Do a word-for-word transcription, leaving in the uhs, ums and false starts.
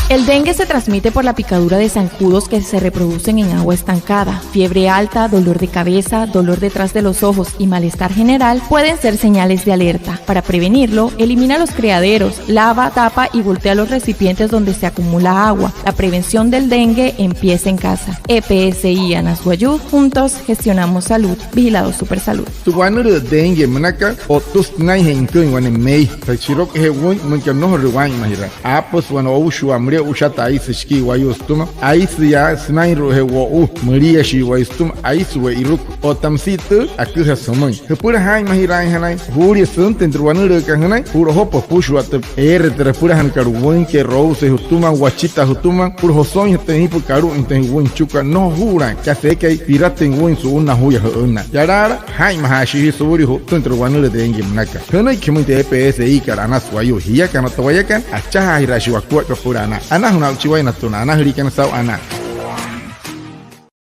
El dengue se transmite por la picadura de zancudos que se reproducen en agua estancada. Fiebre alta, dolor de cabeza, dolor detrás de los ojos y malestar general pueden ser señales de alerta. Para prevenirlo, elimina los criaderos, lava, tapa y voltea los recipientes donde se acumula agua. La prevención del dengue empieza en casa. E P S I Anas Wayuu, juntos gestionamos salud. Vigilado Supersalud. Tü wanülüü dengue münaka, o'ttüsü sünainjee niküin wane mei. Shirokuje'e wüin, müinka nnojorule waa'inmajiraa. Aapüsü wane oushua, müle'ushataa aisü shikii wayuu sütüma. Aisü yaa sünainru'ujee wo'u, müliashii wayuu sütüma, aisü we'iruku. Otta müsia tüü, aküjasü jümüin. Jüpüla jaa'inmajiraainjanain juulia süntüin tü wanülüükat jünain, ju'lojopa jüpüshua tü eere tü repülajanükat wüin, ke'rouse jütüma, wachita jütüma, süpüla josoinjatüin iipükat alu'uinjatüin wüin nüchikua, nnojo juu'ulaain. Kasa eekai piratüin wüin su'unnaa juya jü'ünnaa. Yalaala jaa'inmajaashii jia suulia ju'ttüin tü wanülüü dengue münaka. Jünüiki jümüin tü E P S I-kat Anas Wayuu. Jiakana otta wayakana, achajaajiraashii wakuaippa süpüla anaa. Anajüna aa'uchii waya natüma na anajüliikana saa'u anaa.